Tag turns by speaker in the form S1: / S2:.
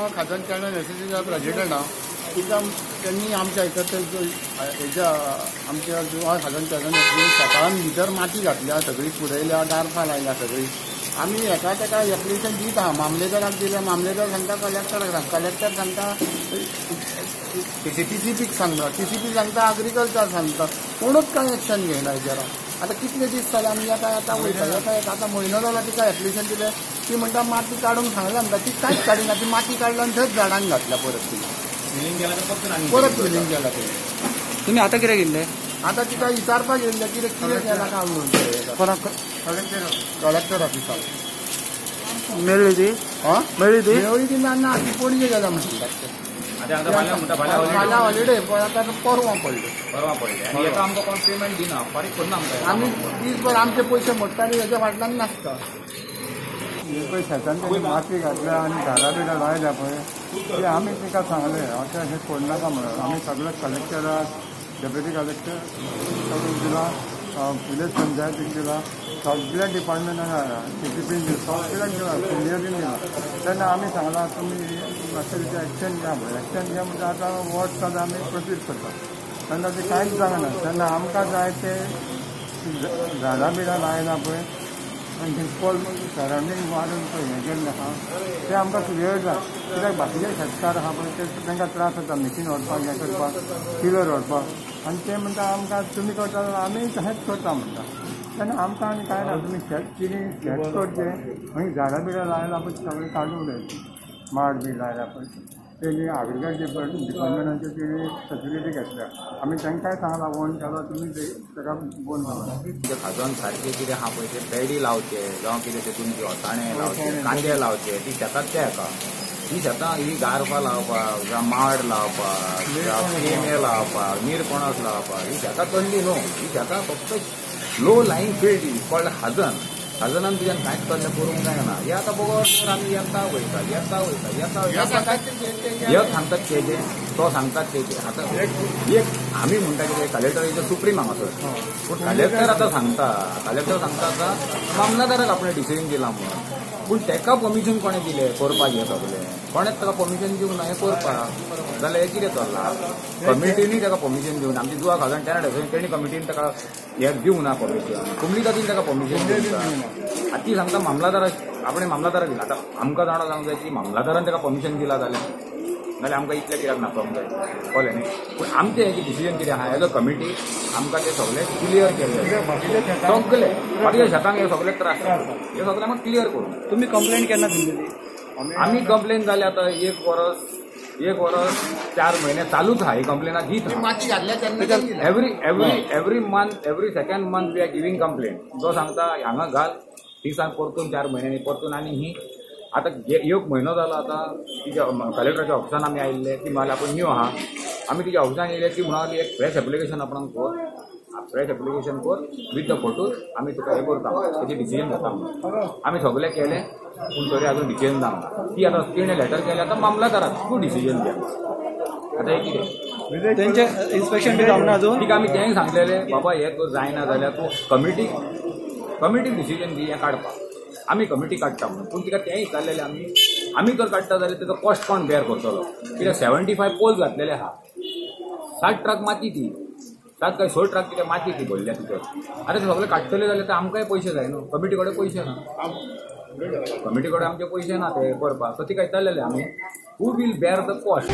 S1: हांव खाजन channel एसोसिएशनाचो president आहा. तिका त्यांनी आमच्या हेच्यात हेज्या आमच्या जुवा खाजन चॅनल शेतान भितर माती घातल्या, सगळी पुरयल्या, डार्फां लायल्या सगळी. आमी हेका तेका एप्लिकेशन दिता आहा, मामलेदाराक दिल्या, मामलेदार सांगता कलेक्टराक सांग, कलेक्टर सांगता टीसीपीक सांगता, टीसीपी सांगता अग्रिकल्चर सांगता, कोणूच कांय एक्शन घेयना हेजेर. आतां कितले दीस जाले आमी येता येता वयता, येता येता आतां म्हयनो जाला तिका एप्लिकेशन दिलें. ती म्हणटा माती काडूंक सांगलें म्हणटा, ती कांयच काडिना. ती माती काडल्या आनी थंयच झाडांक घातल्या परत तिणें, परत फिलींग केला तिणें.
S2: तुमी आतां कितें केल्लें?
S1: आतां तिका विचारपाक येयल्लें कितें कितें केलां काय म्हणून कलेक्टर ऑफिसाक.
S2: मेळ्ळी ती?
S1: आं,
S2: मेळ्ळी ती?
S1: मेळ्ळी ती ना, ना, ती पणजे गेल्या म्हणटा. फाल्यां हॉलिडे, पण आतां परवां पडले,
S3: परवां पडले. आनी हेका आमकां कोण पेमेंट दिना, फारीक करना आमकां.
S1: आमी दीसभर आमचे पयशे मोडटा आनी हेच्या फाटल्यान नासता.
S4: हे पळय शेतान तेणी माती घातल्या आनी झाडां बिडां लायल्या पळय, ते आमी तिका सांगलें अशें अशें करूं नाका म्हणून. आमी सगळे कलेक्टराक, डेप्युटी कलेक्टर सगळें दिलां, विलेज पंचायतीक दिलां, सगळ्या डिपार्टमेंटाक, टीसीपीन दिलां, सगळ्यांक दिलां, सिनियरीन दिलां. तेन्ना आमी सांगलां तुमी मातशें तेजें एक्शन घ्या पळय. एक्शन घ्या म्हणजे आतां वर्क जाल्यार आमी प्रोसीड करता. तेन्ना तें कांयच जावना. तेन्ना आमकां जाय ते झाडां बिडां लायलां पळय आनी पोल सरावंडींग मारून पळय हें केल्लें आहा तें आमकां क्लियर जाय. कित्याक बाकीचे शेतकार आहा पळय ते तांकां त्रास जाता मिशीन व्हरपाक, हें करपाक, किलर व्हरपाक. आनी ते म्हणटा आमकां तुमी करता जाल्यार आमी तशेंच करता म्हणटा. तेन्ना आमकां आनी कांय ना, तुमी शेत कितें शेत करचें आनी झाडां बिडां लायलां पळय सगळें काडून उडयलें, माड बी लायला पळय तेणी अग्रिकल्चर डिपार्टमेंटाचे तेणी फेसिलिटी घेतल्या. आमी तांकांय सांगलां बंद केलो तुमी ताका बंद
S3: तुमच्या खाजन सारकें कितें आहा पळय ते पेडी लावचे जावं कितें तेतून अळसाणे लावचे, कांदे लावचे, ती शेतात ते हेका ही शेतां ही गारफां लावपाक जावं माड लावपाक जावं केमे लावपाक, नीरपणस लावपाक ही शेतां कसली न्हू. ही शेतां फक्त लो लायींग फिल्ड कॉल्ड खाजन. खाजनान तुज्यान कांयच कसलें करूंक जायना. हे आतां बगर आमी येता वयता, येता वयता, येता वयता, एक सांगतात तेजें, तो सांगतात तेजें. आतां एक आमी म्हणटा कितें कलेक्टर is supreme हांगासर, पूण कलेक्टर आतां सांगता, कलेक्टर सांगता आतां मामलादाराक आपणें डिसिजन दिलां म्हणून. पूण तेका परमिशन कोणें दिलें करपाक? हें सगळें कोणेंच ताका परमिशन दिवंक ना हें करपाक. जाल्यार हें कितें चल्लां? कमिटीनूय ताका परमिशन दिवंक ना. आमची जुवा खाजन टेनंट एसोसिएशन तेणी कमिटीन ताका हें दिवंक ना परमिशन, कुमलीदादीन ताका परमिशन दिवंक ना. आतां ती सांगता मामलादाराक, आपणें मामलादाराक दिलां. आतां आमकां जाणा जावंक जाय की मामलादारान ताका परमिशन दिलां जाल्यार आमकां इतलें कित्याक नासोंक जाय, कळ्ळें न्ही? पूण आमचें हें डिसिजन कितें आहा एज अ कमिटी आमकां तें सगळें क्लियर केल्लें, सगळें बाकीच्या शेतांक हे सगळे त्रास, हे सगळें आमकां क्लियर करूं.
S2: तुमी कंप्लेन केन्ना दिल्ली?
S3: आमी कंप्लेन जाली आतां एक वरस 4 म्हयने चालूच आहा ही कंप्लेना दीत. Every every every month, every second month we are giving complain. जो सांगता हांगा घाल, दिसान परतून 4 म्हयन्यांनी परतून. आनी ही आतां एक म्हयनो जालो आतां तिच्या कलेक्टराच्या ऑफिसान आमी आयिल्ले, ती म्हणल्यार आपूण न्यू आहा. आमी तिच्या ऑफिसान येयले, ती म्हणली एक फ्रेश एप्लिकेशन आपणाक कर, फ्रेश एप्लिकेशन कर विथ the photos, आमी तुका हें करता, तेजें डिसिजन घेता म्हणून. आमी सगळें केलें पूण तरी आजून डिसिजन जावंक ना. ती आतां तिणें लेटर केलें आतां मामलादाराक तूं डिसिजन घे. आतां हें कितें
S2: तेंचें इन्स्पेक्शन बी जावंक ना अजून?
S3: तिका आमी तेंय सांगलेलें बाबा हें तूं जायना जाल्यार तूं कमिटीक डिसिजन दी हें काडपाक, आमी कमिटी काडटा म्हणून. पूण तिका तेंय विचारलेलें आमी, आमी जर काडटा जाल्यार तेजो कॉस्ट कोण बेर करतलो? कित्याक 75 पोल्स घातलेले आहा, 60 ट्रक माती ती, 7 काय 6 ट्रक कितें माती ती भरल्या तितर. आतां ते सगळे काडटले जाल्यार ते आमकांय पयशे जाय न्हू, कमिटी कडेन पयशे ना, कमिटी कडेन आमचे पयशे ना ते करपाक. सो तिका विचारलेलें आमी, who will bear the cost?